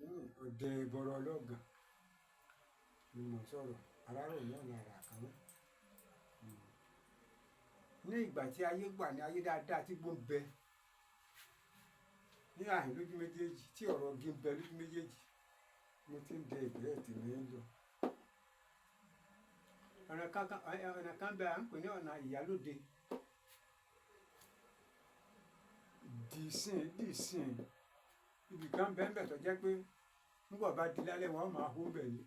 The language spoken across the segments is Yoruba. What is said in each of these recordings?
Nínú ọdẹ ìbọ̀rọ̀ ọlọ́gàn ni mò ń sọ̀rọ̀. Arárọ̀mí ọ̀nà àrà kan náà. Ní ìgbà tí ayé wà ní ayé dáadáa tí igbó ń bẹ ní ààrín lójú méjèèjì, tí ọ̀rọ̀ igi ń bẹ lójú méjèèjì, mo ti ń dẹ ìgbẹ́ tèmi ń lọ. Ọ̀nà kan kan, ọ̀nà kan bẹ à ń pè ní ọ̀nà Ìyálóde. Dìísìn dìísìn, ibì kan bẹ́ẹ̀ bẹ́ẹ̀ tó jẹ́ pé nígbà bá di lálẹ́ wọ́n máa hó bẹ̀ ni.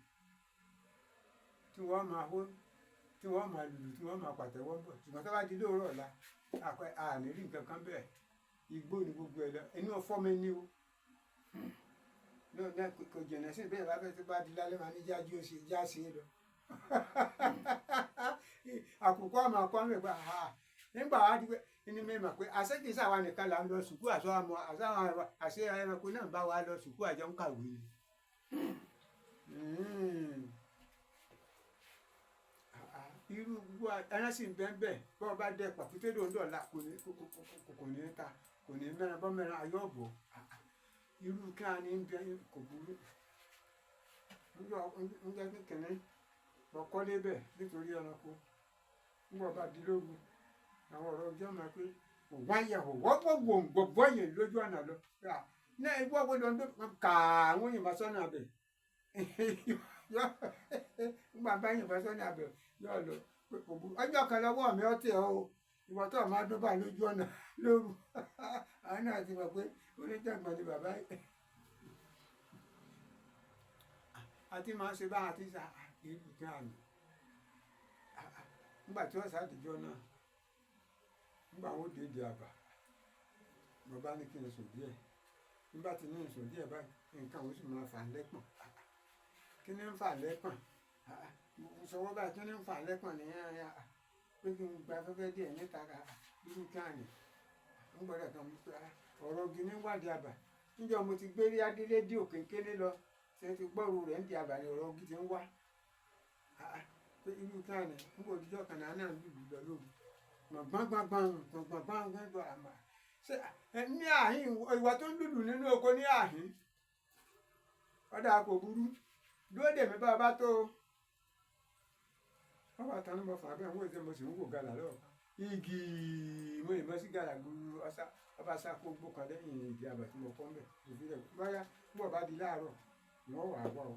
Tí wọ́n máa hó, tí wọ́n máa lùlù, tí wọ́n máa pàtẹ́wọ́ bọ̀. Ṣùgbọ́n tí wọ́n bá di lóòrọ̀ ọ̀la, a ní rí nǹkan kan bẹ́ẹ̀. Igbó ni gbogbo ẹ lọ. Inú ọ̀fọ́ mi ni o. Náà kò jìnnà sí ìbéèrè bá fẹ́ tí bá di lálẹ́ máa ní jájú ó ṣe já sí lọ. Àkùkọ àmọ́ akọ mi pé àhà. Nígbà wá di pé ní mi mọ̀ pé àṣé kìí ṣàwa nìkan là ń lọ sùkúù, àṣọ àmọ́ àṣé àwọn àṣé ẹranko náà bá wa lọ sùkúù àjọ ń kàwé ni. Irú gbogbo ẹran sì ń bẹ ń bẹ. Bọ́ ọ bá dẹ pàkúté lòún dọ̀la kò ní kò kò kò kò ní ta, kò ní mẹ́ran bọ́ mẹ́ran ayé ọ̀bọ̀. Irú kí á ní ń bẹ kò burú. Ńjọ́ kìnní mo kọ́lé bẹ̀ nítorí ẹranko. Nígbà bá di lóru, àwọn ọ̀rọ̀ ọjọ́ máa pé wáyà ò wọ́pọ̀ gbòǹgbò yẹn lójú ọ̀nà lọ. Ní ìwọ wo ló ń dún kà àwọn yìnbọn sọ́nà abẹ. Nígbà bá yìnbọn sọ́nà abẹ yóò lọ pé kò burú. Ọjọ́ kan lọ́wọ́ mi ó tẹ̀ ọ́ o. Ìwọ tó máa dún bá lójú ọ̀nà lóru. Àwọn náà ti mọ̀ pé onítẹ̀gbọ́n ni bàbá yìí. Àti máa ń ṣe bá àti ṣe irú kí á ní. Nígbà tí wọ́n ṣàdìjọ́ náà, nígbà wọ́n dé ìdí àbá, mo bá ní kí n sùn díẹ̀. Nígbà tí ní n sùn díẹ̀ báyìí, nǹkan ò sì máa fà ń lẹ́pọ̀n. Kí ni ń fà lẹ́pọ̀n? Mo sọwọ́ báyìí, kí ni ń fà lẹ́pọ̀n ní ẹ̀rín? Pé kí n gba afẹ́fẹ́ díẹ̀ níta ká irú kí á ní. Ń gbọ́dọ̀ kan mú pé ọ̀rọ̀ igi ní wádìí àbá. Níjọ́ mo ti gbé rí adé rédíò kéńkéńlé lọ, ṣé ti gbọ́rù rẹ̀ ń di àbá ni ọ̀rọ̀ igi ti ń wá. Pé irú kí á ní. Nígbà òjijì kan náà náà lùlù lọ lóru. Gbọ̀ngbọ̀ngbọ̀ngbọ̀n gbọ̀ngbọ̀ngbọ̀ngbọ̀n àmà. Ṣé ní àhín ìwà tó ń lùlù nínú oko ní àhín? Ọ̀dà kò burú. Dúró dè mí bá a bá tó. Wọ́n bá tanú bọ̀ fà bẹ́ẹ̀ wọ́n èsè mo sì ń wò gàlà lọ́wọ́. Igi mo yìnbọn sí gàlà gbúrú ọ̀sá ọba sá kó gbó kan lẹ́yìn ìdí àbá tí mo kọ́ ń bẹ̀. Mo fi lẹ̀ bóyá nígbà bá di láàárọ̀, wọ́n wà wá o.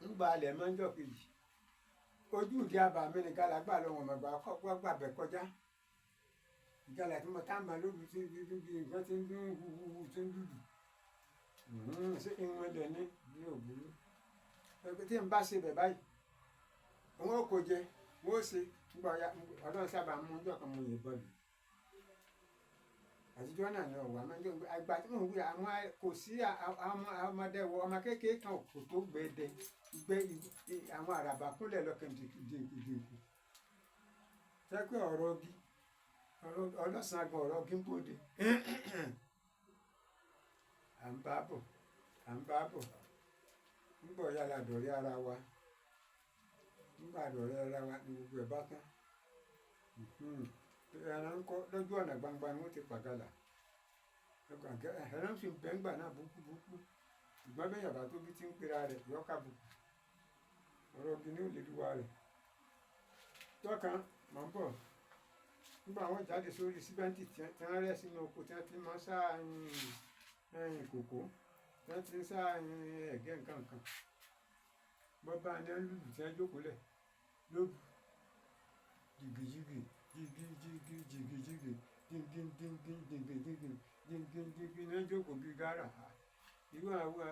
Ńgbà alẹ̀ mọ́ ńjọ́ kejì. Ojú ìdí àbá mi ni gàlà gbà lọ wọ̀n mọ̀gbà kọ́ gbà bẹ̀ kọjá. Gàlà tí mo tá máa lóru tí bí nǹkan tí ń dún huhuhu tí ń lùlù. Ṣé ìwọ̀n ilẹ̀ ní ní òbúrú. Tí n bá ṣe bẹ̀ báyìí, wọn ó kó jẹ, wọn ó ṣe. Nígbà ọ̀ya Ọlọ́run sábà mú ọjọ́ kan mo yìnbọn lù. Àtijọ́ náà ni ọ̀wà máa ń jẹ́ àgbà tí mò ń wí àwọn kò sí àwọn ọmọdé wọ ọmọ kékeré kan kò tó gbẹ dẹ gbẹ àwọn àràbà kúnlẹ̀ lọ kẹ̀ǹdìkù. Jẹ́ pé ọ̀rọ̀ igi ọlọ́sàn gan ọ̀rọ̀ igi ń bòde. À ń bá bọ̀, à ń bá bọ̀. Nígbà ọ̀ya la dọ̀rẹ́ ara wa. Nígbà dọ̀rẹ́ ara wa ni gbogbo ẹ̀ bá tán. Ẹran ń kọ́ lójú ọ̀nà gbangba ni wọ́n ti pa gàlà. Ẹran sì ń bẹ ńgbà náà burúkú burúkú. Ṣùgbọ́n bí èèyàn bá tóbi tí ń pera rẹ̀ yọ kábùkù. Ọ̀rọ̀ igi ni ó lè lúwa rẹ̀. Lọ́kàn, mò ń bọ̀. Nígbà wọ́n jáde sórí símẹ́ǹtì tí wọ́n rẹ́ sínú oko tí wọ́n ti máa ń sá kòkó, tí wọ́n ti ń sá ẹ̀gẹ́ nǹkan kan. Bọ́ bá ní lùlù tí wọ́n jókòó lẹ̀ lóru. Jìgìjìgì, jìgìjìgì, jìgìjìgì, dìngìndìngìn, jìgìjìgì, dìngìndìngìn ní wọ́n jókòó bí gárà. Irú àwọn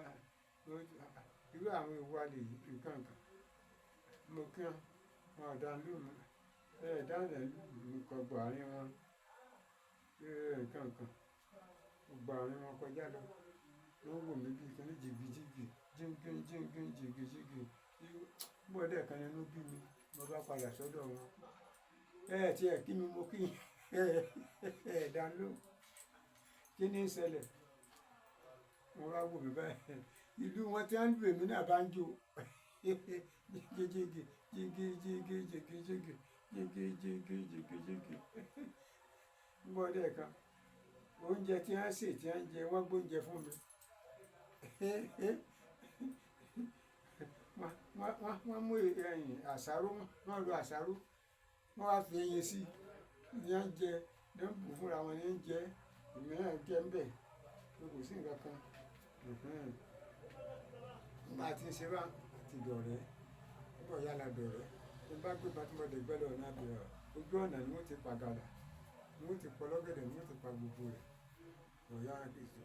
irú àwọn ìwà lè yí nǹkan kan. Mo kí wọn, wọn ò dá lóhùn. Ẹ dáhùn lẹ́ lùlù nǹkan gbọ̀ àárín wọn. Nǹkan kan. Mo gba àárín wọn kọjá lọ. Wọ́n wò mí bí i kíní jìgìjìgì, jíngín jíngín, jìgìjìgì. Nígbà ọdẹ kan nínú bí mi, mo bá padà sọ́dọ̀ wọn. Ẹ tí ẹ kí mi mo kí ẹ dá lóhùn. Kí ni ń ṣẹlẹ̀? Wọ́n bá wò mí báyìí. Ìlú wọn tí wọ́n ń lù èmi náà bá ń jó. Jìgìjìgì, jìgìjìgì, jìgìjìgì, jìgìjìgì, jìgìjìgì. Nígbà ọdẹ kan, oúnjẹ tí wọ́n sè tí wọ́n jẹ, wọ́n gbé oúnjẹ fún mi. Wọ́n mú ẹyìn àsáró, wọ́n ro àsáró, wọ́n wá fi ẹyin sí i, ní wọ́n jẹ, ní wọ́n bù fúnra wọn ní jẹ, èmi náà jẹ ń bẹ̀, pé kò sí nǹkan kan. Bá a ti ń ṣe bá ti dọ̀rẹ́, nígbà yá la dọ̀rẹ́. Tí n bá gbé ìbọn tí mo dẹ̀ gbẹ́ lọ ọ̀nà abẹ́, ojú ọ̀nà ni wọ́n ti pa gàlà, ni wọ́n ti pọ̀ lọ́gẹ̀dẹ̀, ni wọ́n ti pa gbogbo rẹ̀. Ọ̀yá Kristo.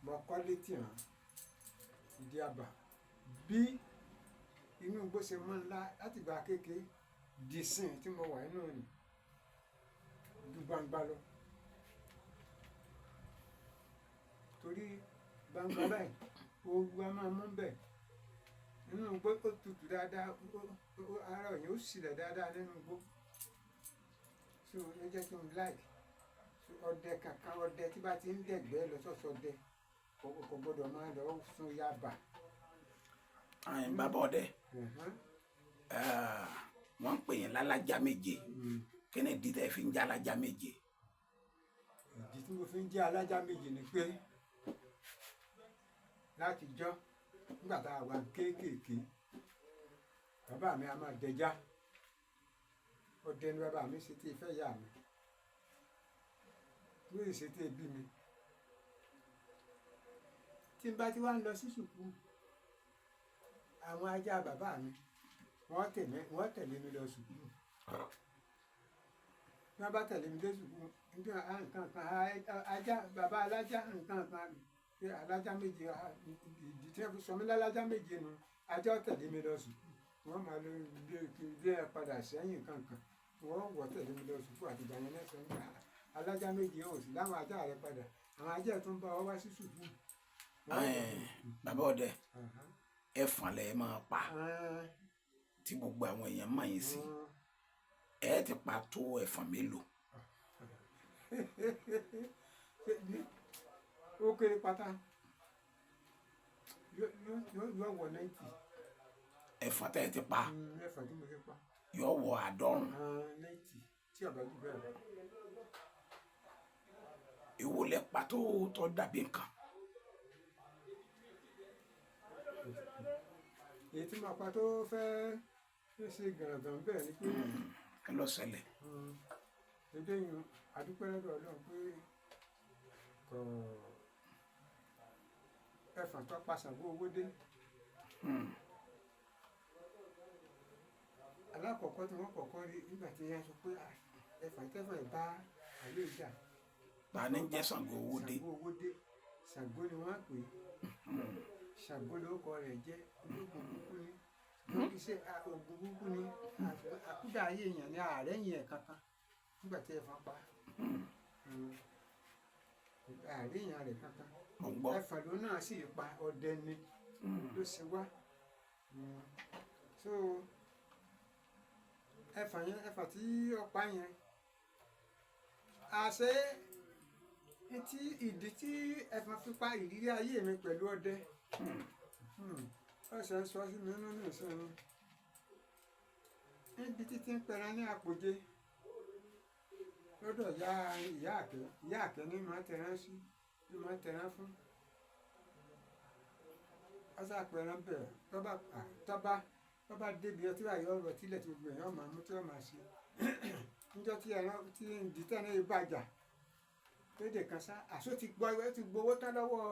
Mo kọ́lé tì hàn, ìdí àbá. Bí inú igbó ṣe mọ́ ńlá láti ìgbà kékeré di ìsìn tí mo wà nínú rẹ̀, ju gbangba lọ. Torí gbangba báyìí, ooru a máa mú bẹ̀. Inú igbó ó tutù dáadáa, ara èèyàn ó sílẹ̀ dáadáa nínú igbó. So ó jẹ́ kí n like. So ọdẹ kankan, ọdẹ tí bá ti ń dẹ̀gbẹ́ lọ sọ́sọ dẹ, kò gbọdọ̀ máa lọ sún yaba. Àyìn bàbá ọdẹ, wọ́n ń pè yín lálájá méje. Kí ni ìdí tẹ́ fi ń jẹ́ alájá méje? Ìdí tí mo fi ń jẹ́ alájá méje ni pé láti jọ́ nígbà tá a wà kéékèèké, bàbá mi a máa dẹja. Ọdẹ ni bàbá mi ṣe tí ì fẹ́ ìyá mi. Lóye ṣe tí ì bí mi. Tí n bá ti wá ń lọ sí sùkúù, àwọn ajá bàbá mi wọ́n tẹ̀lé mi lọ sùkúù. Bí wọ́n bá tẹ̀lé mi dé sùkúù, nígbà nǹkan kan, ajá bàbá alájá nǹkan kan, pé alájá méje, ìdí tí wọ́n fi sọ mí lálájá méje nu, ajá ó tẹ̀lé mi lọ sùkúù. Wọ́n máa lọ lé ẹ padà sẹ́yìn nǹkan kan. Wọ́n wọ̀ tẹ̀lé mi lọ sùkúù àti ìgbà yẹn lẹ́sẹ̀ nígbà alájá méje ò sí láwọn ajá rẹ padà. Àwọn ajá tó ń bá ọ wá sí sùkúù. Bàbá ọdẹ, ẹfọ̀n lẹ máa pa tí gbogbo àwọn èèyàn mọ̀ yín sí. Ẹ ti pa tó ẹfọ̀n mélòó? Ó kéré pátá. Yóò wọ 90. Ẹfọ̀n tẹ́ ẹ ti pa. Ẹfọ̀n tí mo ti pa. Yóò wọ 90. 90 tí ọ̀bẹ jù bẹ́ẹ̀ lọ. Èwo lẹ pa tó dàbí nǹkan? Èyí tí mo pa tó fẹ́ ṣe gàngàn bẹ́ẹ̀ ni pé. Kí ló ṣẹlẹ̀? Dédé yun, a dúpẹ́ lọ́dọ̀ Ọlọ́run pé kò ẹfọ̀n tó pa Ṣàngó Owódé. Alákọ̀ọ́kọ́ tí wọ́n kọ́kọ́ rí nígbà tí wọ́n sọ pé ẹfọ̀n tẹ́fọ̀n ẹ̀ bá àlè ìjà. Ta ni ń jẹ́ Ṣàngó Owódé? Ṣàngó Owódé, Ṣàngó ni wọ́n pè é. Ṣàngó lórúkọ rẹ̀ jẹ́, ológun kúkú ni. Iṣẹ́ ogun kúkú ni, àkúdà ayé èèyàn ni ààrẹ yẹn kankan nígbà tí ẹfọ̀n pa. Ààrẹ èèyàn rẹ̀ kankan. Ẹfọ̀n ló náà sì pa ọdẹ ni ló ṣe wá. So ẹfọ̀n yẹn, ẹfọ̀n tí ó pa yẹn, àṣé tí ìdí tí ẹfọ̀n fi pa ìrírí ayé mi pẹ̀lú ọdẹ. Ọ̀sẹ̀ ń sọ sí mi nínú ìsinmi. Níbi títí ń pẹran ní àpòjé lọ́dọ̀ ìyá àkẹ́, ìyá àkẹ́ ní máa tẹran sí, ní máa tẹran fún. Ọ̀sẹ̀ àpẹran bẹ̀ tọ́ba débi ọtí báyìí ọ̀rọ̀ tílẹ̀ tí gbogbo èèyàn máa mú tí wọ́n máa ṣe. Níjọ́ tí ẹran tí ìdí tẹ́lẹ̀ yìí bàjá lédè kan sá, àṣọ ti gbọ́, ó ti gbowó tán lọ́wọ́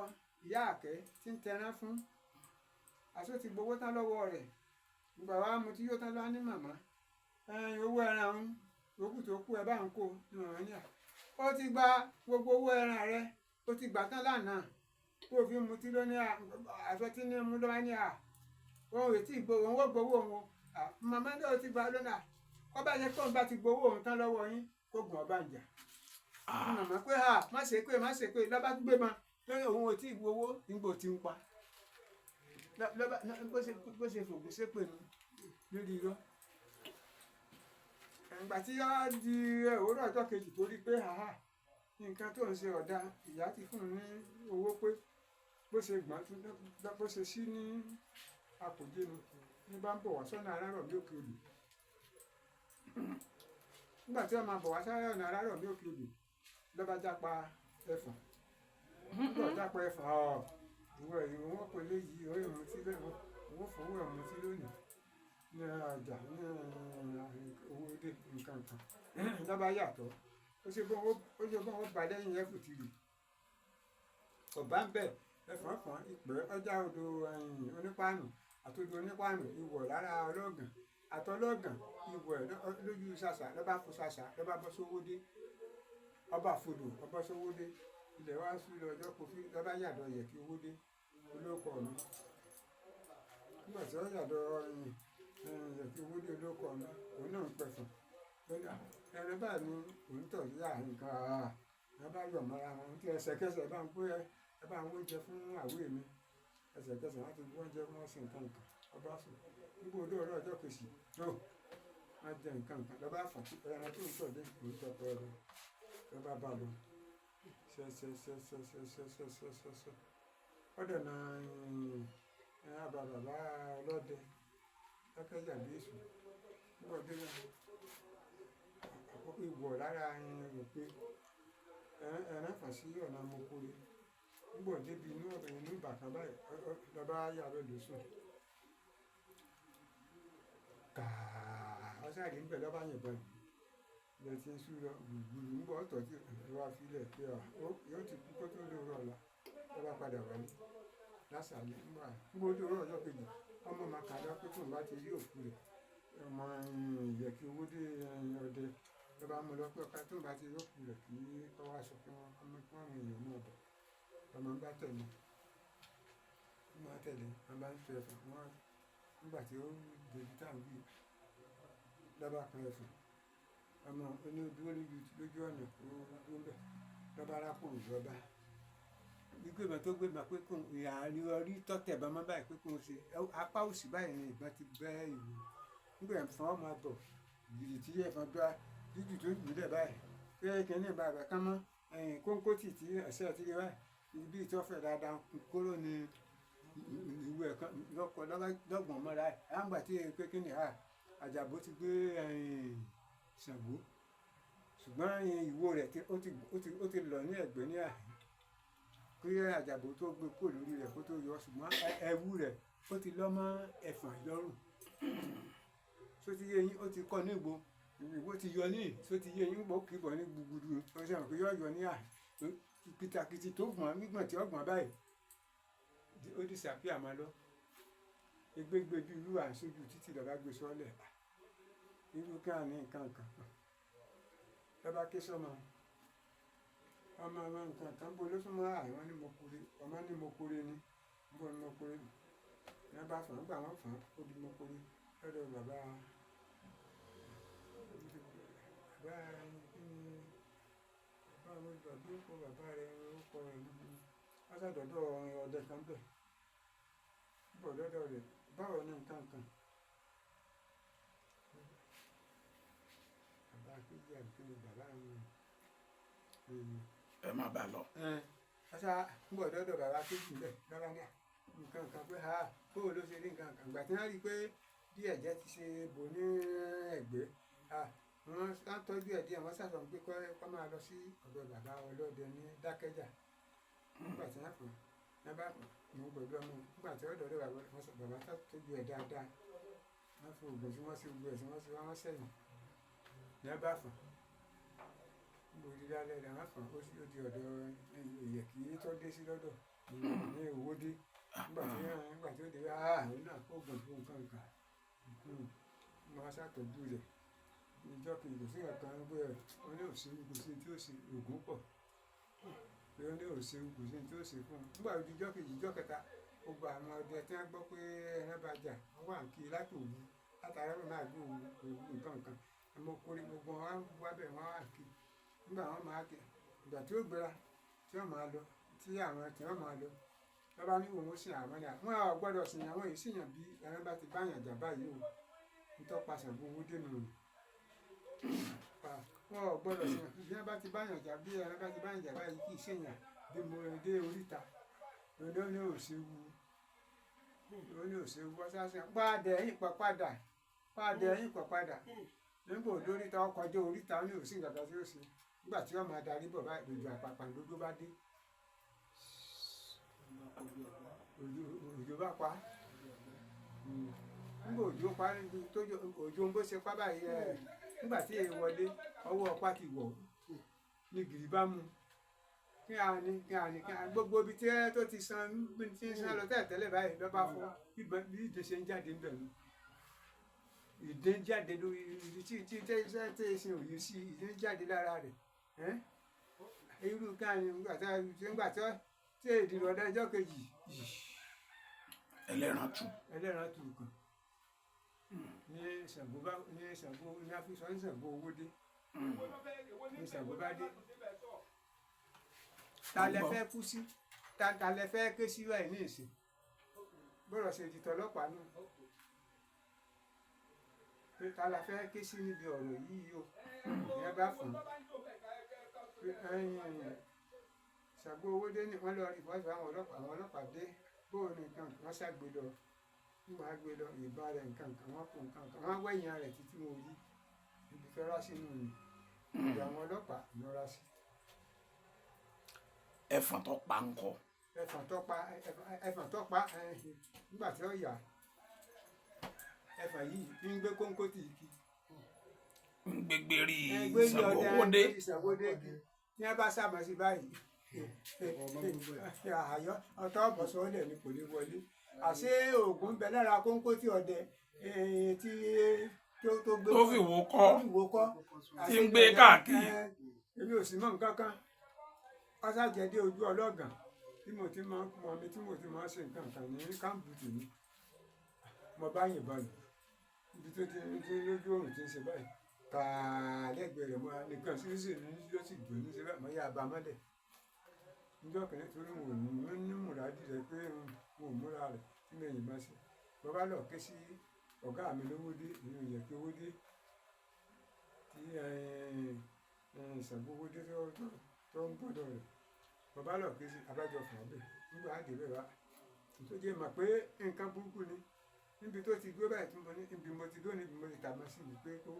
ìyá àkẹ́ tí ń tẹran fún. Àṣọ ti gbowó tán lọ́wọ́ rẹ̀. Ìgbà wa mu tí yóò tán lọ́wọ́ ní màmá. Owó ẹran ń, yòókù tó kú ẹ bá ń kó ní màmá ní à. Ó ti gba gbogbo owó ẹran rẹ̀, ó ti gbà tán lánàá. Kó o fi mu tí ló ní à, àṣọ tí ní mu lọ́wọ́ ní à. Òun ò tí ì gbowó, òun ó gbowó òun. Màmá náà ó ti gba lónìí à. Ó bá yẹ kó òun bá ti gbowó òun tán lọ́wọ́ yín, kó gùn ọba ń jà. Màmá pé ha, má ṣe pé, má ṣe pé, lọ́ba gbé ma, lórí òun ò tí ì gbowó, nígbò tí ń pa. Lọ́ba bó ṣe fògùn ṣépè nu lórí irọ́. Ìgbà tí ó di òwúrọ̀ ọjọ́ kejì tó rí pé haha, nǹkan tó ń ṣe ọ̀dà, ìyá ti fún un ní owó pé bó ṣe gbọ́n tún bó ṣe sí ní àpòjé nu ní bá ń bọ̀ wá sọ́nà Arárọ̀mí òkè odò. Nígbà tí wọ́n máa bọ̀ wá sọ́nà Arárọ̀mí òkè odò, lọ́ba jápa ẹfọ̀n. Nígbà tó jápa ẹfọ̀n, Ìwọ yìí wọ́n kò lè yí orí mutí lẹ́wọ̀n, wọ́n fowó ẹ̀ mutí lónìí ní ọjà ní owó dé nǹkan kan. Lọ́ba yàtọ̀, ó ṣe bọ́ ó ba lẹ́yìn ẹ̀fùtìrì. Ọ̀bá ń bẹ̀ ẹ̀fọn kan ìpẹ́ ọjà odò onípáànù àtodò onípáànù ìwọ̀ lára ọlọ́gàn àtọlọ́gàn ìwọ̀ ẹ̀ lójú ṣàṣà lọ́ba fò ṣàṣà lọ́ba bọ́ sówó dé ọba fodò ọba sówó dé ilẹ̀ wá sú lọ ọjọ́ kò fi lọ́ba yàdọ̀ yẹ̀ kí owó dé olóko mi. Nígbà tí ó yàdọ̀ yẹ̀ kí owó dé olóko mi, òun náà ń pẹ̀fọ̀n. Ẹran báyìí ni òun tọ̀ sí àárín kan, ẹ bá yọ̀ mọ́ra wọn tí ẹsẹ̀kẹsẹ̀ bá ń pé ẹ bá ń wóúnjẹ fún àwé mi. Ẹsẹ̀kẹsẹ̀ wọ́n ti wóúnjẹ fún wọn sí nǹkan kan, ọba sùn. Nígbà odò ọ̀rọ̀ ọjọ́ kejì tó wọ́n jẹ nǹkan kan lọ́ba fà ẹran tó ń tọ̀ dé òun tọ̀ pẹ́ lọ lọ́ba bá lọ ṣẹṣẹṣẹṣẹṣẹṣẹṣẹṣẹ. Ọ̀dọ̀ náà ẹ bá bàbá ọlọ́dẹ lọ́kẹ́jà bí èṣù. Nígbà odò náà ìwọ̀ lára rò pé ẹran fà sí ọ̀nà mokore. Nígbà débi inú ọ̀bẹ inú bàtà báyìí lọ́ba yà lọ lò sùn. Kàá ọ̀sàrè ń bẹ̀ lọ́ba yìnbọn lù. Ilẹ̀ tí ń sú lọ gbùgbùrù ń bọ̀ ọ̀tọ̀ tí ẹ wá filẹ̀ pé yóò ti kú kó tó lóru ọ̀la. Lọ́ba padà wálé lásàlẹ̀ nígbà odò ọjọ́ kejì ọmọ màkà lọ pé tóun bá ti rí òkú rẹ̀ ọmọ ìyẹ̀kí owó dé ọdẹ lọ́ba mú lọ pé ọ̀ka tóun bá ti rí òkú rẹ̀ kí kọ́ wá sọ fún wọn kí wọ́n mú èèyàn mú ọbẹ̀. Ọmọ bá tẹ̀lé, wọ́n tẹ̀lé, wọ́n bá ń tu ẹ̀fọn wọ́n nígbà tí ó débi tá à ń wí lọ́ba kan ẹ̀fọn. Ọmọ oní dúró lójú ọ̀nà ó dúró bẹ̀ lọ́ba arákùnrin lọ́ba. Gbígbé ìbọn tó gbé ìbọn pé kò ìhà ní orí tọ́tẹ̀ ìbọn mọ́ báyìí pé kò ṣe apá òsì báyìí ni ìbọn ti bẹ́ ìwò. Nígbà ẹ̀fọn ọmọ bọ̀ gìrì tí ẹ̀fọn gbá jújù tó jùlẹ̀ báyìí pé kíní ìbá rẹ̀ kán mọ́ kóńkó tì tí ẹ̀sẹ̀ ti rí báyìí ibi tí wọ́n fẹ́ dáadáa kóró ni ìwé ẹ̀kan lọ́kọ̀ lọ́gbọ̀n mọ́ra ẹ̀. Àǹgbà tí pé kíní Àjàbó ti gbé Ṣàngó ṣùgbọ́n ìwo rẹ̀ ó ti lọ ní ẹ̀gbẹ́ ní àhín kí Àjàbó tó gbé kúrò lórí rẹ̀ kó tó yọ ṣùgbọ́n ẹ̀wù rẹ̀ ó ti lọ́ mọ́ ẹ̀fọ̀n lọ́rùn. Ṣó ti yé yín ó ti kọ́ ní ìgbò ìwò ti yọ ní ṣó ti yé yín ó kì í bọ̀ ní gbùgbùrù ó ṣe àwọn pé yọ yọ ní àhín kìtàkìtì tó gbọ̀n gbígbọ̀n tí ó gbọ̀n báyìí ó disappear máa lọ. Egbégbé bí irú à ń sójú títì lọ́ba gbé sọ́lẹ̀ irú kí á ní nǹkan kan lọ́ba ké sọ́mọ ọmọ ọmọ nǹkan kan bó ló súnmọ́ àwọn ní mo kure ọmọ ní mo kure ni bó ní mo kure ní wọ́n bá fọ̀n nígbà wọ́n fọ̀n ó di mo kure lọ́dọ̀ bàbá bàbá kí ni bàbá mi bàbá ó kọ bàbá rẹ̀ ó kọ rẹ̀ níbi wọ́n sàdọ̀dọ̀ ọdẹ kan bẹ̀ bọ̀ lọ́dọ̀ rẹ̀ báwo ni nǹkan kan bàbá kejì àbí kí ni bàbá mi Ẹ má bàa lọ. Ọ̀sà ń bọ̀ lọ́dọ̀ bàbá kejì bẹ̀ lọ́ba ní nǹkan kan pé ha bóò ló ṣe rí nǹkan kan ìgbà tí wọ́n rí i pé bí ẹ̀jẹ̀ ti ṣe bò ní ẹ̀gbẹ́ wọ́n á tọ́jú ẹ̀ díẹ̀ wọ́n ṣàṣọ pé kọ́ máa lọ sí ọ̀dọ̀ bàbá ọlọ́dẹ ní Dákẹ́jà nígbà tí wọ́n pè é bá mú pẹ̀lú ọmọ nígbà tí ọ̀dọ̀ ọ̀dọ̀ bàbá tọ́jú ẹ̀ dáadáa wọ́n fi oògùn tí wọ́n ṣe gbogbo ẹ̀ tí wọ́n ṣe wá wọ́n sẹ́yìn ní wọ́n bá fọ̀n níbo di lálẹ́ rẹ̀ wọ́n fọ̀n ó sì di ọ̀dọ̀ ìyẹ̀kí tó dé sí lọ́dọ̀ ní owó dé nígbà tí ó dé òun náà kó oògùn fún nǹkan kan wọ́n ṣàtọ́jú rẹ̀ ìjọ kejì kò sí nǹkan pé ó ní òsì kò sí tí ó ṣe oògùn pọ̀ pé ó ní òsì kò sí tí ó ṣe fún un nígbà tí ìjọ kejì ìjọ kẹta gbogbo àwọn ọdẹ tí wọ́n gbọ́ pé ẹran bá jà wọ́n wà ń kiri láti òwu látara ló máa gbé òwu òwu nǹkan kan ọmọ okòrí gbogbo wọn wá bẹ̀ wọ́n wà kiri nígbà wọn máa kẹ ìgbà tí ó gbéra tí wọ́n máa lọ tí àwọn tí wọ́n máa lọ lọ́ba ní òun ó sìn àwọn ní àwọn ò gbọ́dọ̀ sìn àwọn èyí sì yàn bí ẹran bá ti báyàn jà báyìí o ntọ́pa Ṣàngó owó dénú rẹ̀ wọn ò gbọ́dọ̀ sìn bí wọ́n bá ti báyàn jà bí ẹran bá ti báyàn jà báyìí kì í ṣèyàn bí mo dé oríta lóní ó ní òṣèwú lóní òṣèwú ọ̀sán padà ẹ̀yìn pọ̀ padà padà ẹ̀yìn pọ̀ padà nígbà òdóríta ọkọ̀ ọjọ́ oríta ó ní òsì nǹkan kan tí ó ṣe nígbà tí wọ́n máa darí bọ̀ báyìí lójú àpàpàǹdodo bá dé. bá pa á. Nígbà òjò pa tójò òjò ń bó ṣe pa báyìí ẹ nígbà tí èè wọlé ọwọ́ ọ̀pá ti wọ̀ ní gìrì bá mú kí a ní kí a ní kí a gbogbo ibi tí ẹ tó ti san bí ti ń san lọ tẹ́lẹ̀ tẹ́lẹ̀ báyìí lọ́ bá fọ́ bí ìdè ṣe ń jáde ń bẹ̀ nù. Ìdè ń jáde lórí ibi tí tí tí tí tí ṣe òye sí ìdè ń jáde lára rẹ̀ ẹ́ irú kí a ní nígbà tí nígbà tí tí èdè ìrọ̀lẹ́ ọjọ́ kejì yìí Ẹlẹ́ran tù. Ẹlẹ́ran tù kan ní Ṣàngó bá ní Ṣàngó ní àfisọ ní Ṣàngó owó dé ní Ṣàngó bá dé. Ta lẹ fẹ́ kú sí? Ta lẹ fẹ́ ké sí báyìí ní ìsìn? Bọ́rọ̀ ṣe di tọlọ́pàá nù pé ta la fẹ́ ké sí níbi ọ̀rọ̀ yìí o. Ìyẹn bá fún un pé ẹ̀yìn Ṣàngó owó dé ní wọ́n lọ rìpọ́tù àwọn ọlọ́pàá. Àwọn ọlọ́pàá dé, bóun ní nǹkan kan wọ́n ṣàgbé lọ. Nígbà wọ́n gbé lọ ìbá rẹ̀ nǹkan kan wọ́n kó nǹkan kan wọ́n wẹ̀yìn rẹ̀ títí wọn ò rí ibi tó rá sínú ni ìgbà àwọn ọlọ́pàá ló rá sí. Ẹfọ̀n tó pa ńkọ́? Ẹfọ̀n tó pa, ẹfọ̀n tó pa nígbà tí ó yà ẹfọ̀n yìí ń gbé kóńkó tì í kí. Ń gbégbérí ẹgbẹ́ ní Ṣàngó ọdẹ owó dé. Ṣàngó dé kí ní ẹ bá sábà sí báyìí àyọ ọtọ ọbọsọ lẹ ní kò ní wọlé. Àṣé oògùn ń bẹ lára kóńkó tí ọdẹ tí tó gbé Tó fi wò kọ́. Tó fi wò kọ́. Tí ń gbé káàkiri. Èmi ò sì mọ nǹkan kan ọsàjẹdé ojú ọlọ́gàn tí mo ti máa ń pọn mi tí mo ti máa ń ṣe nǹkan kan ní káàmpù tèmi. Mo bá yìnbọn lù ibi tó ti ń lójú oòrùn tí ń ṣe báyìí kàá lẹ́gbẹ̀ẹ́ rẹ̀ mọ́ nìkan sí sì ní ló sì gbé ní ṣe báyìí mo yá a bá mọ́lẹ̀ níjọ́ kìíní torí wọn ò ní múra rẹ̀ pé wọn ò múra rẹ̀ tí mo yìnbọn sí. Mo bá lọ ké sí ọ̀gá mi lówó dé ìyẹn yẹ kí owó dé tí Ṣàngó owó dé tó ń gbọ́dọ̀ rẹ̀. Mo bá lọ ké sí abájọ fún ọbẹ̀ nígbà á dé bẹ́ẹ̀ bá tó jẹ́ mọ̀ pé nǹkan burúkú ni níbi tó ti dúró báyìí tí mo ní ibi mo ti dúró níbi mo ti tà mọ́ sí mi pé kó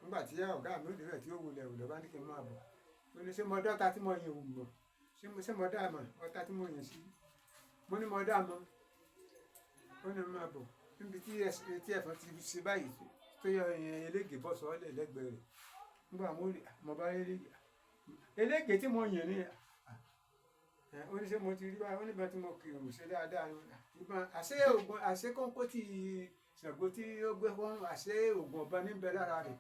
nígbà tí ọ̀gá mi ò débẹ̀ tí ó wulẹ̀ wulẹ̀ bá ní kí n máa bọ̀. Ó ní ṣé mo dọ́ta tí mo yìn wù mọ̀, ṣé mo dá mọ̀ ọ̀tá tí mo yìn sí? Mo ní mo dá mọ̀. Ó ní máa bọ̀ níbi tí ẹ̀fọn ti ṣe báyìí tó yọ elége bọ́ sọ́ọ́lẹ̀ lẹ́gbẹ̀ẹ́ rẹ̀. Nígbà mo rí mo bá rí elége tí mo yìn ní ó ní ṣé mo ti rí báyìí? Ó ní bá tí mo kì í ṣe dáadáa ni ìbọn àṣé oògùn àṣé kóńkó tí Ṣàngó tí ó gbé wọn àṣé oògùn ọ̀bọ níbẹ̀ lára rẹ̀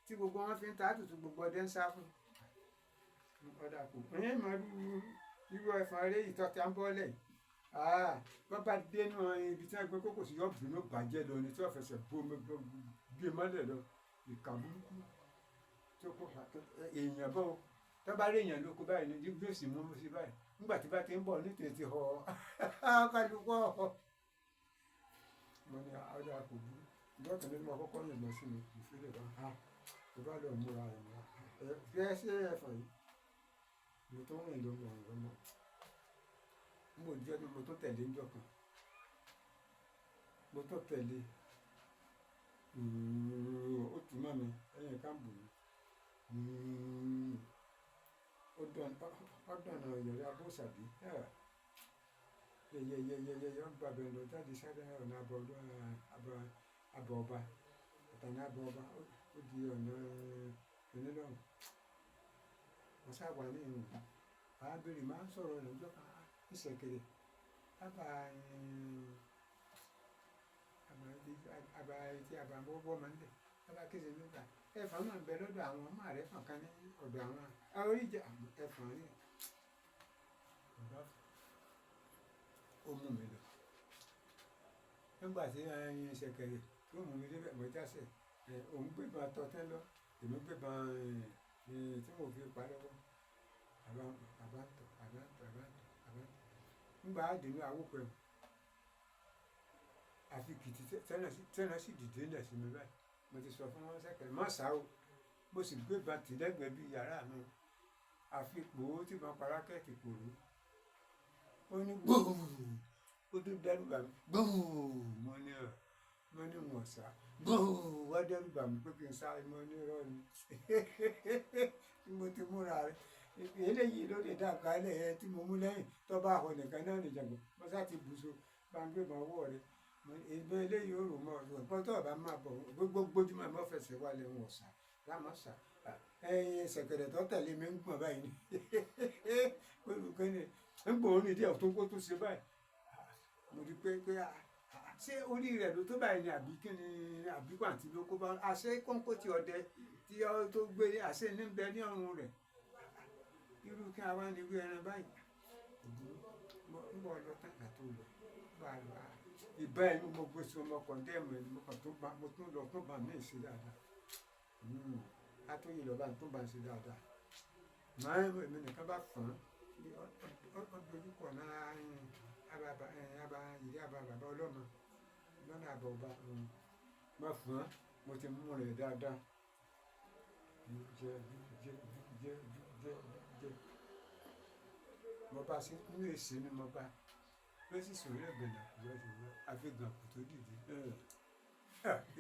tí gbogbo wọn fi ń ta àtútù gbogbo ọdẹ ń sá fún ọ̀dà kù. Ẹ̀yìn mọ̀ irú ẹ̀fọn eré ìtọ́ tí a ń bọ́ lẹ̀ bọ́ bá dénú ibi tí wọ́n gbé kókò sí yọ̀bù ló bàjẹ́ lọ ni tí wọ́n fẹsẹ̀ bó gbé mọ́lẹ̀ lọ. Ìkà burúkú tó kó èèyàn bọ́ tó bá rí èèyàn lóko báyìí ni yóò sì mú sí báyìí nígbà tí bá ti ń bọ̀ nítorí ti họ kálukọ́ họ. Mo ní ọ̀dà kò burú ìjọ kan ní mo kọ́kọ́ yìnbọn sí mi ìfilẹ̀ bá a mo bá lọ múra rẹ̀ mọ́ ẹ ṣé ẹ̀fọn yìí mo tó rìn lọ mọ̀ ọ̀rọ̀ mọ́ mo jẹ́ mo tó tẹ̀lé ńjọ́ kan mo tó tẹ̀lé ó tù mọ́ mi ẹ̀yìn káàbù mi ó dọ̀nà ìyọ̀rẹ́ abóṣàbí yẹyẹyẹyẹyẹ ó gba bẹ̀rẹ̀ lọ jáde sáré ọ̀nà àbọ̀ ọba àtàní àbọ̀ ọba ó di ọ̀nà onílọ́run. Mo sábà ní ìrìn arábìnrin máa ń sọ̀rọ̀ lọ́jọ́ kan ìṣẹ̀kẹ̀rẹ̀ àbá etí àbá bọ́ máa ń lẹ̀ àbá kéde nígbà ẹ̀fọn máa ń bẹ lọ́dọ̀ àwọn ọmọ rẹ̀ fọ̀n kan ní ọ̀dọ̀ àwọn oríjẹ ẹ̀fọn rí ọ̀dọ́ ó mú mi lọ nígbà tí ìṣẹ̀kẹ̀rẹ̀ tó mú mi débẹ̀ mo jásẹ̀ òun gbébọn tọ́tẹ́ lọ èmi gbébọn tí mo fi pa lọ́wọ́ àbá àbá ń tọ̀ àbá ń tọ̀ àbá ń tọ̀ àbá ń tọ̀ nígbà àdínú àwòkọ ẹ̀ àfi kìtì tẹ́nà sì dìde lẹ̀ sí mi báyìí. Mo ti sọ fún wọn sẹ́kẹ̀rẹ̀ má sá o mo sì gbé ba tìlẹ́gbẹ̀ẹ́ bíi yàrá mi àfi pòó tí mo parákẹ́ẹ̀tì pòrò ó ní gbòò ó tún dẹ́rù bà mí gbòò mo ní ọ̀ mo ní wọ̀n sá gbòò wá dẹ́rù bà mí pé kí n sá mo ní irọ́ ni tí mo ti múra rẹ̀ eléyìí ló lè dàgbà ilẹ̀ yẹn tí mo mú lẹ́yìn tó bá họ nìkan náà nìjàgbọ́n mo sá ti bùṣọ Bá ń gbé bọn ọwọ́ rẹ. Mo ní, ìbọn eléyìí ó rò mọ́ ọ, ṣùgbọ́n tó o bá máa bọ̀, gbogbo gbójúmọ́ ẹ̀ mọ́ fẹsẹ̀ wálé wọn ọ̀sà, lámọ̀ sà. Ẹyin ṣẹ̀kẹ̀rẹ̀ tó tẹ̀lé mi ń gbọ̀n báyìí ni. Olùkọ́ ni, ń gbọ̀n orin díẹ̀ tó kó tó ṣe báyìí. Mo rí pé ṣé orí rẹ̀ ló tó báyìí ni àbí kí ni àbí pàǹtí ló kó bá àṣẹ kónkó ti ọdẹ tí ó tó gbé àṣẹ ní bẹ ní ọrùn rẹ̀. Irú kí a wá ní irú ẹran báyìí. Ń bọ̀ lọ tán ìgbà tó lọ. Bá a lọ. Ìbá ẹni mo gbé sí ọmọ kọ̀ndẹ́ẹ̀mù ẹni mo kàn tó bá mo tún lọ tó bá mi ṣe dáadáa. A tó yìí lọ bá tó bá ń ṣe dáadáa. Màá èmi nìkan bá fọ́n. Ó dojúkọ náà àbá ìdí àbá bàbá ọlọ́mọ lọ́nà àbọ̀ ọba. Má fọ́n mo ti mú rẹ̀ dáadáa. Jẹ jẹ jẹ jẹ jẹ. Mo bá sí inú èsì ni mo bá. Ló sì sọ̀rọ̀ ẹ̀gbẹ̀nà kò lọ sí ìwé àfihàn kò tó dìde.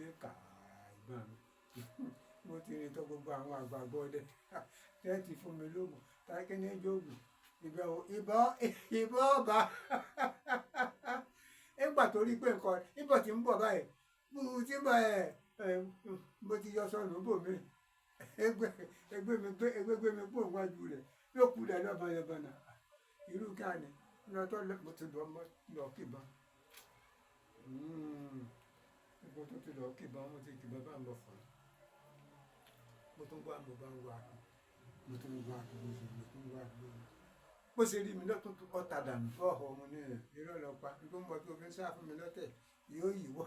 Ẹ kà ìbọn mi. Mo ti rìn tọ́ gbogbo àwọn àgbààgbà ọdẹ. Tẹ́ẹ̀tì fún mi lóògùn. Táìkì ní jóògùn. Ìbọn ọba. Nígbà tó rí pé nǹkan nígbà tí ń bọ̀ báyìí. Mo ti ń bọ̀ ẹ̀ mo ti yọ sọnù bò mí. Ẹgbẹ́ mi gbé ẹgbẹ́ gbé mi kúrò níwájú rẹ̀. Yóò kú dẹ̀ lọ́bọ̀nlọ́bọ̀nà. Irú kí á ní. Lọ tó lọ mo ti lọ lọ kíbọn. Mo tún ti lọ kíbọn mo ti kíbọn bá ń lọ fọ̀. Mo tún wá mo bá ń wá mo tún wá mo tún wá bó ṣe rí mi lọ́tún ọ̀tà dànù ọ̀họ̀ mo ní ẹ̀ irọ́ lọ pa nígbà mo tó fi ń sá fún mi lọ́tẹ̀ yóò yíwọ́.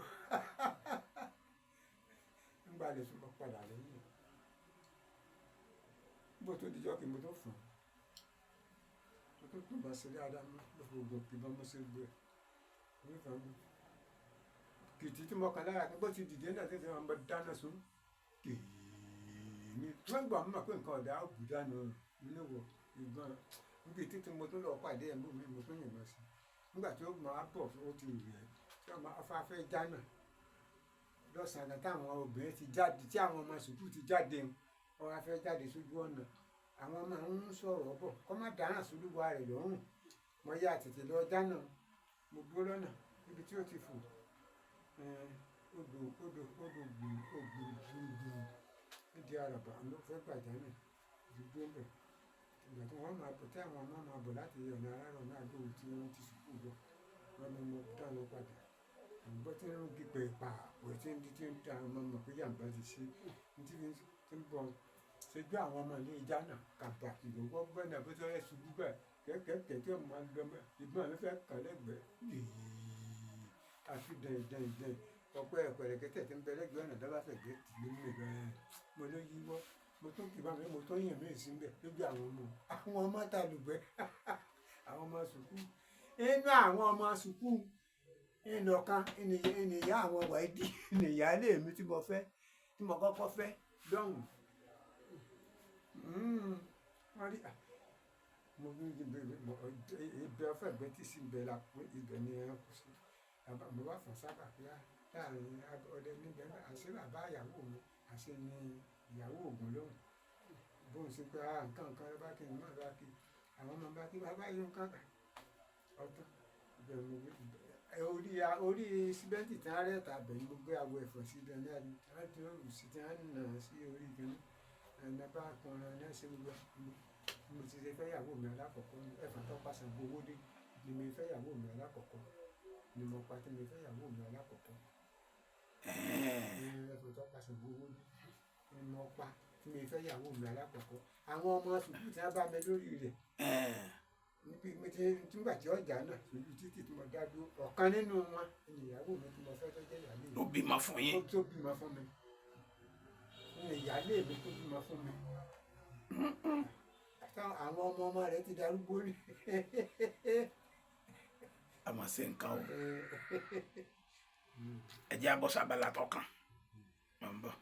Nígbà lè tún mọ padà lẹ́yìn. Bó tó dijọ́ kí mo tó fún un. Mo tó tún bá ṣe dáadáa mọ́ ló fi gbogbo ìbọn mo ṣe gbé. Mo ní fún mi. Kìtì tí mo kàn lára pé bó ti dìde náà tètè máa dáná sun. Kìí wọ́n gbà mọ̀ pé nǹkan ọ̀dà ó bù dànù nínú wọ̀ ìbọn. Níbi títí mo tún lọ pàdé ẹ̀ mú mi mo tún yìnbọn sí. Nígbà tí ó máa bọ̀ ó ti rẹ̀ tí ọmọ afáfẹ́ jánà. Lọ́sàn-án táwọn obìnrin ti jáde tí àwọn ọmọ sùkúù ti jáde wọ́n wá fẹ́ jáde sójú ọ̀nà. Àwọn ọmọ ń sọ̀rọ̀ bọ̀ kọ́ má dáràn sólúwa rẹ̀ lọ́rùn. Mo yá tètè lọ jánà. Mo dúró lọ́nà níbi tí ó ti fò. Odò odò odò gbù ògbù gbùngbùn nídìí àràbà ló fẹ́ gbà jánà. Dúró bẹ̀. Ìgbà tí wọ́n máa bọ̀ tí àwọn ọmọ máa bọ̀ láti ọ̀nà arárọ̀ náà lóhùn tí wọ́n ti sùkúù bọ̀. Wọ́n mú mo dáná padà. Àgbọ̀ tí ń gbé pààpọ̀ tí ń di tí ń da ọmọ mọ̀ pé jàǹbá ti ṣe. Ní tí ń bọ̀ ṣojú àwọn ọmọ ní ìjà náà kàbà ìgbòho gbọ́dọ̀ bó ṣe ṣubú bẹ́ẹ̀ kẹ́kẹ́kẹ́ tí ọmọ lọ mọ́ ìbọn mi fẹ́ kàn lẹ́gbẹ̀ẹ́. Àfi dẹ̀ndẹ̀ndẹ̀n ọ̀pẹ ẹ̀pẹ̀rẹ̀kẹ́tẹ̀ tí ń bẹ lẹ́gbẹ̀ẹ́ ọ̀nà dábàá fẹ̀ gbé tì mí mì bẹ́ẹ̀. Mo ló yíwọ́. Mo tún kì bá mi mo tún yìn mí sí bẹ́ẹ̀ lójú àwọn ọmọ. Àwọn ọmọ ta lùgbẹ́. Àwọn ọmọ sùkúù. Inú àwọn ọmọ sùkúù ìnọ̀kan ìnìyá àwọn wàídì ìnìyá ilé mi tí mo fẹ́ tí mo kọ́kọ́ fẹ́ dọ̀hùn. Wọ́n rí mo ní ibẹ̀ ọ̀fẹ́ gbé tí sí ibẹ̀ la pé ibẹ̀ ni ẹ kú sí. Mo bá fọ́n sábà pé láàrin ọdẹ níbẹ̀ àṣé bàbá ìyàwó mi àṣé ni ìyàwó Ògún lóhùn. Bóun ṣe pé nǹkan kan ló bá kí n má bá kí àwọn ọmọ bá kí bàbá yìí nǹkan kan. Ọ̀tán ibẹ̀ mo gbé orí orí síbẹ́ǹtì tí wọ́n rẹ̀ tà bẹ̀ ni mo gbé àwọ̀ ẹ̀fọ́ sí ibẹ̀ ní àná tí wọ́n rù sí tí wọ́n nà sí orí kìíní. Ẹ̀nà bá kunra náà ṣe gbogbo mo ti ṣe fẹ́ ìyàwó mi alákọ̀ọ́kọ́ ẹ̀fọn tó pàṣẹ gbowó dé ni mi fẹ́ ìyàwó mi alákọ̀ọ́kọ́ ni mo pa tí mi fẹ́ ìyàwó mi alákọ̀ọ́kọ́. Ẹ̀fọn tó pàṣẹ gbowó dé ni mo pa tí mi fẹ́ ìyàwó mi alákọ̀ọ́kọ́. Àwọn ọmọ sùkúù tí wọ́n bá mi lórí rẹ̀ níbi mi ti nígbà tí ọjà náà lójú títì tí mo dá dúró ọ̀kan nínú wọn ni ìyàwó mi tí mo fẹ́ tó jẹ́ ìyàlé mi. Ló bímọ fún yín. Tó bímọ fún mi. Ní ìyálé mi tó bímọ fún mi. Àwọn ọmọ ọmọ rẹ̀ ti darúgbó ní. A máa ṣe nǹkan o. Ẹ jẹ́ abọ́ sábàlá tọkàn. Mo ń bọ̀.